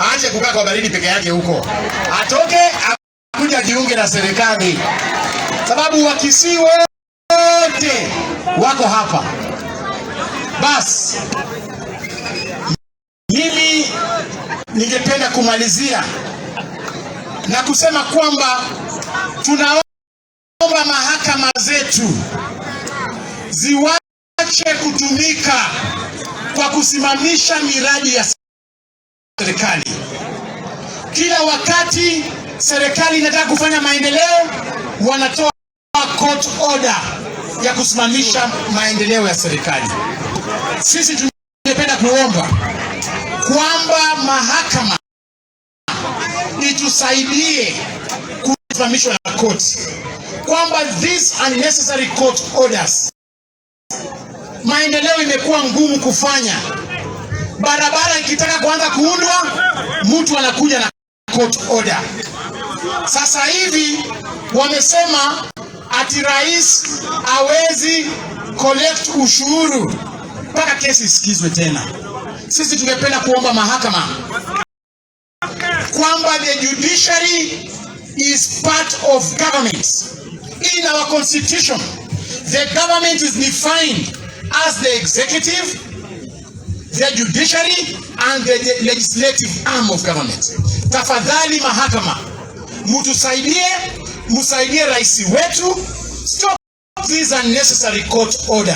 Aache kukaa kwa baridi peke yake huko, atoke akuja ajiunge na serikali, sababu Wakisii wote wako hapa. Bas, mimi ningependa kumalizia na kusema kwamba tunaomba mahakama zetu ziwache kutumika kwa kusimamisha miradi ya serikali. Kila wakati serikali inataka kufanya maendeleo, wanatoa court order ya kusimamisha maendeleo ya serikali. Sisi tungependa kuomba kwamba mahakama itusaidie kusimamishwa na court, kwamba these unnecessary court orders, maendeleo imekuwa ngumu kufanya. Barabara ikitaka kuanza kuundwa, mtu anakuja na court order. Sasa hivi wamesema ati rais hawezi collect ushuru mpaka kesi isikizwe tena. Sisi tungependa kuomba mahakama kwamba the judiciary is part of government. In our constitution, the government is defined as the executive, the judiciary and the legislative arm of government. Tafadhali mahakama, mutusaidie, musaidie rais wetu, stop these unnecessary court orders.